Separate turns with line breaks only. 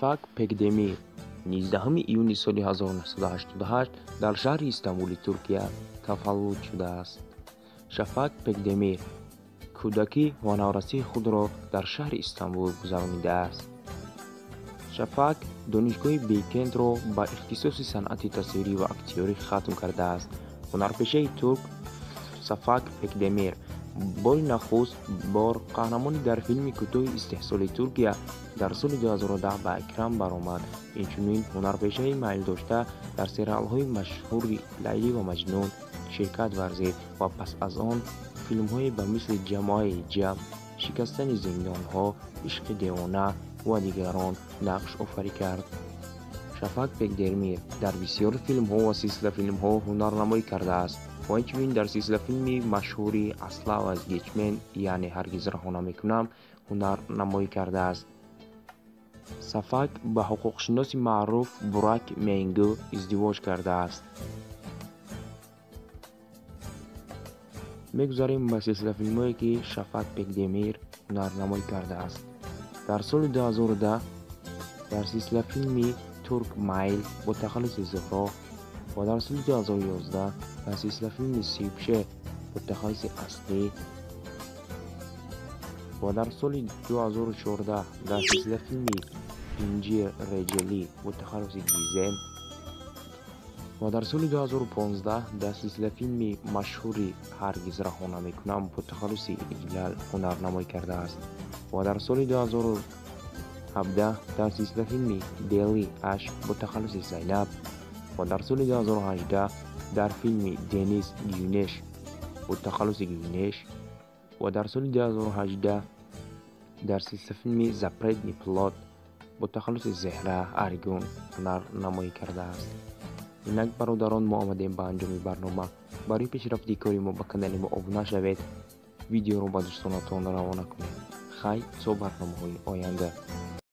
Шафак Пекдемир 19 июни соли 1988 дар шаҳри Истанбули Туркия таваллуд шудааст. Шафак Пекдемир кӯдакӣ ва наврасии худро дар шаҳри Истанбул гузаронидааст. Шафак донишгоҳи Бейкентро ба ихтисоси санъати тасвирӣ ва актёрӣ хатм кардааст. Ҳунарпешаи турк Сафак Пекдемир бори нахуст бор қаҳрамони дар филми кӯтоҳи истеҳсоли Туркия дар соли 2010 ба экран баромад. Инчунин ҳунарпешаи майлдошта дар сериалҳои машҳури Лайлӣ ва Маҷнун ширкат варзид ва пас аз он филмҳое ба мисли Ҷамоаи Ҷам, Шикастани зиндонҳо, Ишқи девона ва дигарон нақш офарӣ кард. Шафак Пекдемир дар бисёр филмҳо ва силсилафилмҳо ҳунарнамоӣ кардааст ва инчунин дар силсилафилми машҳури Асла вазгечмен, яъне Ҳаргиз раҳо намекунам, ҳунарнамоӣ кардааст. Сафак ба ҳуқуқшиноси маъруф Бурак Менгу издивоҷ кардааст. Мегузарем ба силсилафилмҳое, ки Шафак Пекдемир ҳунарнамоӣ кардааст. Дар соли 2010 дар силсилафилми Турк Майл бо тахаллуси Зуҳро ва дар соли 2011 дар силсилафилми Сипше бо тахаллуси Аслӣ ва дар соли 2014 дар силсилафилми Инҷир Реҷелӣ бо тахаллуси Гизем ва дар соли 2015 дар силсилафилми машҳури Ҳаргиз раҳо намекунам бо тахаллуси Иҷлал ҳунарнамоӣ кардааст ва дар соли 2017 дар силсилафилми Дели Ашк бо тахаллуси Зайнаб ва дар соли 2018 дар филми Дениз Гюнеш бо тахаллуси Гюнеш ва дар соли 2018 дар силсилафилми Запретный плод бо тахаллуси Зеҳра Аргун ҳунарнамоӣ кардааст. Инак, бародарон, мо омадем ба анҷоми барнома. Барои пешрафти кори мо ба канали мо обуна шавед, видеоро ба дӯстонатон равона кунед. Хай, то барномаҳои оянда.